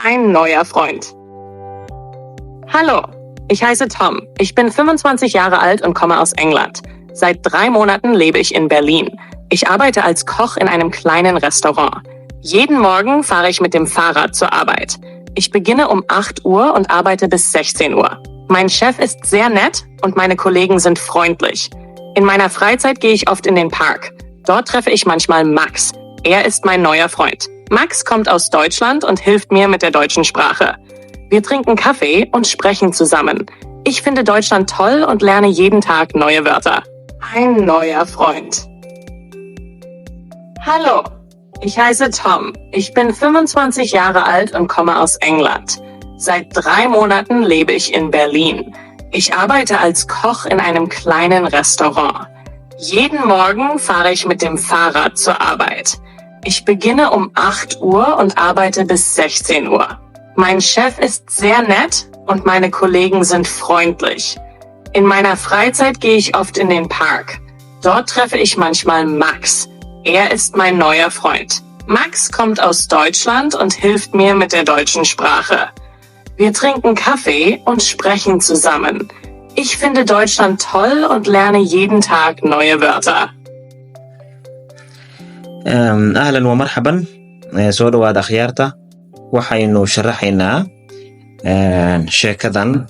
Ein neuer Freund. Hallo, ich heiße Tom. Ich bin 25 Jahre alt und komme aus England. Seit 3 Monaten lebe ich in Berlin. Ich arbeite als Koch in einem kleinen Restaurant. Jeden Morgen fahre ich mit dem Fahrrad zur Arbeit. Ich beginne um 8 Uhr und arbeite bis 16 Uhr. Mein Chef ist sehr nett und meine Kollegen sind freundlich. In meiner Freizeit gehe ich oft in den Park. Dort treffe ich manchmal Max. Er ist mein neuer Freund. Max kommt aus Deutschland und hilft mir mit der deutschen Sprache. Wir trinken Kaffee und sprechen zusammen. Ich finde Deutschland toll und lerne jeden Tag neue Wörter. Ein neuer Freund. Hallo, ich heiße Tom. Ich bin 25 Jahre alt und komme aus England. Seit 3 Monaten lebe ich in Berlin. Ich arbeite als Koch in einem kleinen Restaurant. Jeden Morgen fahre ich mit dem Fahrrad zur Arbeit. Ich beginne um 8 Uhr und arbeite bis 16 Uhr. Mein Chef ist sehr nett und meine Kollegen sind freundlich. In meiner Freizeit gehe ich oft in den Park. Dort treffe ich manchmal Max. Er ist mein neuer Freund. Max kommt aus Deutschland und hilft mir mit der deutschen Sprache. Wir trinken Kaffee und sprechen zusammen. Ich finde Deutschland toll und lerne jeden Tag neue Wörter. Ahlan wa marxaban. Soo dhawaada akhyaarta. Waxaynu sharaxaynaa sheekadan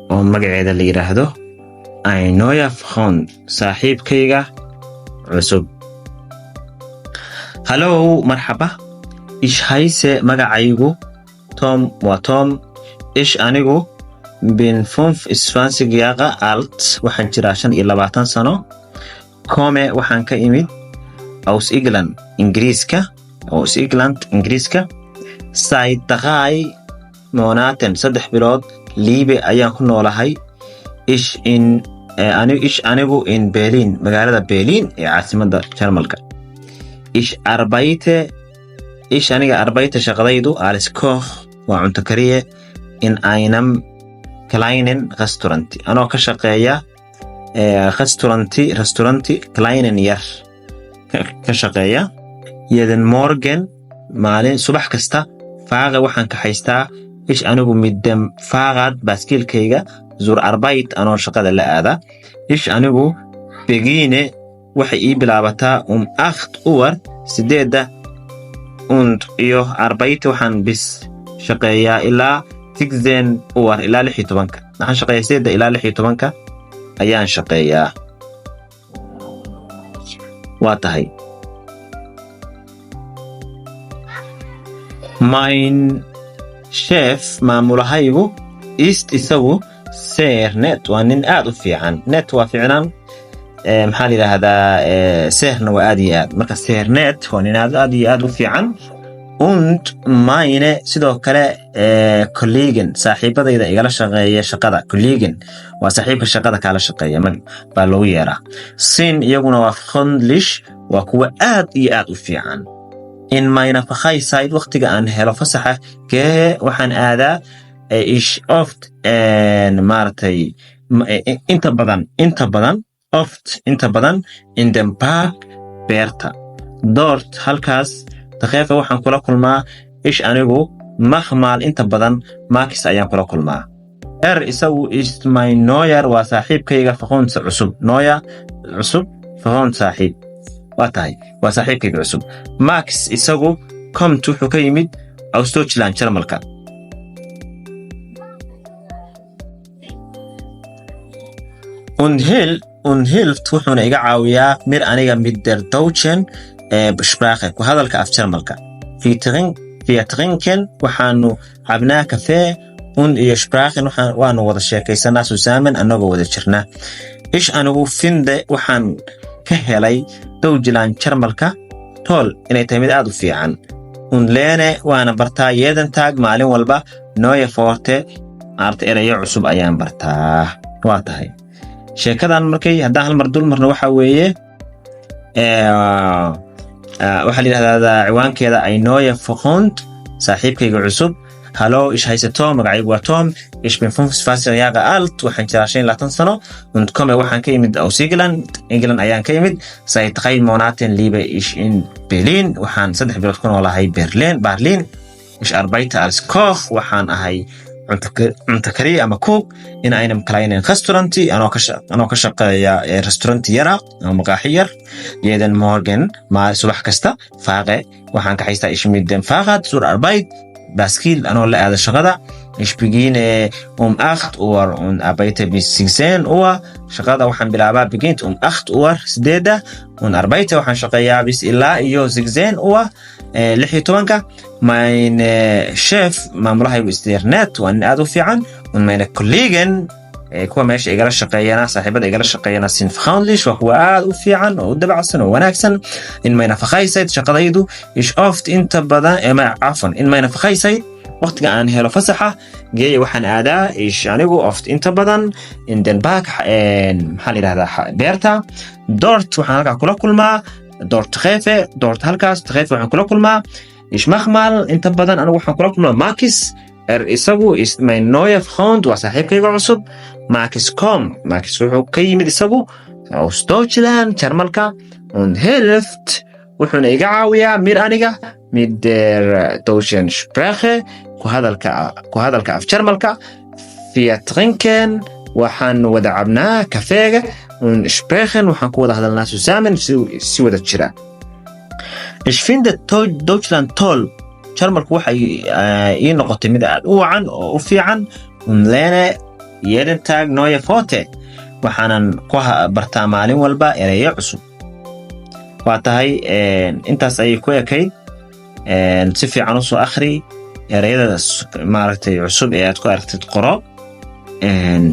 oo magaceeda la yidhaahdo Ein neuer Freund, saaxiibkayga cusub. Hallo, marxaba. Ich heiße, magacaygu, Tom, waa Tom. Ich, anigu, bin 25 Jahre alt, waxaan jiraa 25 sano. Komme, waxaan ka imid, aus England, Ingiriiska, aus England, Ingiriiska. Seit 3 Monaten, 3 bilood, lebe, ayaan ku noolahay, ich in ich, anigu, in Berlin, magaalada Berlin ee caasimadda Jarmalka. Ich arbeite, ich, aniga, arbeite, shaqadaydu, als Koch, waa cunto kariye, in einem kleinen Restaurant, anoo ka shaqeeya restauranti, restauranti, kleinen, yar, ka shaqeeya. Jeden Morgen, maalin subax kasta, fahre, waxaan kaxaystaa, ich, anigu, mit dem Fahrrad, baaskiilkayga, zur Arbeit, anoo shaqada la aada. Ich, anigu, beginne, waxay ii bilaabataa, um 8 Uhr, 8-da, und, iyo, arbeite, waxaan bis, shaqeeyaa, ilaa 16 Uhr, ilaa 16-ka. Waxaan shaqeeyaa 8-da ilaa 16-ka ayaan shaqeeyaa. Waa tahay. Mein Chef, maamulahaygu, ist, isagu, sehr nett, waa nin aad u fiican. Nett waa fiicnaan, maxaa la yidhaahdaa, sehr-na waa aad iyo aad. Marka sehr nett waa nin aad aad iyo aad u fiican. Und meine, sidoo kale, Kollegen, saaxiibadayda igala shaqeeya shaqada. Kollegen waa saaxiibka shaqada kaala shaqeeya baa loogu yeeraa. Sind, iyaguna waa, freundlich, waa kuwa aad iyo aad u fiican. In meiner Freizeit, waqtiga aan helo fasaxa, gehe, waxaan aadaa, ich oft, maaragtay, inta badan, inta badan, oft, inta badan, in den Park, beerta. Dort, halkaas, treffe, waxaan kula kulmaa, ich, anigu, manchmal, inta badan, Max ayaan kula kulmaa. Er, isagu, ist mein neuer, waa saaxiibkayga, Freund, cusub. Neuer, cusub, Freund, saaxiib. Waa tahay, waa saaxiibkayga cusub. Max, isagu, kommt, wuxuu ka yimid, aus Deutschland, Jarmalka. Und hilft, wuxuuna iga caawiyaa, mir, aniga, mit der deutschen Sprache, ku hadalka af Jarmalka. Wir trinken, waxaanu cabnaa, Kaffee, und, iyo, sprechen, waanu wada sheekaysanaa, zusammen, anagoo wada jirna. Ich, anigu, finde, waxaan ka helay, Deutschland, Jarmalka, toll, inay tahay mid aad u fiican. Und lerne, waana bartaa, jeden Tag, maalin walba, neue Worte, maarta, erayo cusub ayaan bartaa. Waa tahay. Sheekadan markay haddaan hal mar dul marno, waxa weeye, waxaa la yidhahdaa ciwaankeeda Ein neuer Freund, saaxiibkayga cusub. Hallo, ich heiße Tom, magacaygu waa Tom. Ich bin 25 Jahre alt, waxaan jiraa 25 sano. Und komme, waxaan ka imid, aus England, England ayaan ka imid. Seit 3 Monaten lebe ich in Berlin, waxaan 3 bilood ku noolahay Berlin. Ich arbeite als Koch, waxaan ahay cunto kariye ama cook, in einem kleinen Restaurant, anoo ka shaqeeya restaurant yara ama maqaaxi yar. Jeden Morgen, subax kasta, fahre, waxaan kaxaystaa, ich mit dem Fahrrad zur Arbeit, baaskiil anoo la aada shaqada. Ich beginne um 8 Uhr und arbeite bis 16 Uhr. Shaqada waxaan bilaabaa, beginnt um 8 Uhr, 8-da, und arbeite, waxaan shaqeeyaa, bis, ilaa iyo, 16 Uhr, 16-ka. Mein Chef, maamulahaygu, ist sehr nett, waa nin aad u fiican, und meine Kollegen, kuwa meesha igala shaqeeyana, saaxiibada igala shaqeeyana, sind freundlich, waa kuwa aad u fiican oo u dabacsan oo wanaagsan. In meine Freizeit, shaqadaydu, ich oft, inta badan, cafwan, in meine Freizeit, waqtiga aan helo fasaxa, geeya, waxaan aadaa, ich, anigu, oft, inta badan, in den Park, maxaa la yidhahdaa, beerta. Dort, waxaan halkaa kula kulmaa, dort treffe, dort, halkaas, treffe, waxaan kula kulmaa, ich manchmal, inta badan anigu waxaan kula kulmaa, Max, er, isagu, ist mein neuer Freund, waa saaxiibkayga cusub. Max kommt, Max wuxuu ka yimid isagu, aus Deutschland, Jarmalka, und hilft, wuxuuna iga caawiyaa, mir, aniga, mit der deutschen Sprache, ku hadalka af Jarmalka. Wir trinken, waxaan wada cabnaa kafeega, und sprechen, waxaan ku wada hadalnaa, zusammen, si wada jira. Ich finde Deutschland toll, Jarmalku waxay ii noqotay mid aad u wacan oo u fiican, und lerne jeden Tag neue Worte, waxaanan ku bartaa maalin walba ereyo cusub. Waa tahay, intaas ayay ku ekayd. Si fiican usoo akhri ereyada maaragtay cusub ee aad ku aragtid, qoro,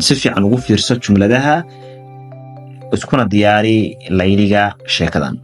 si fiican ugu fiirso jumladaha, iskuna diyaari layliga sheekadan.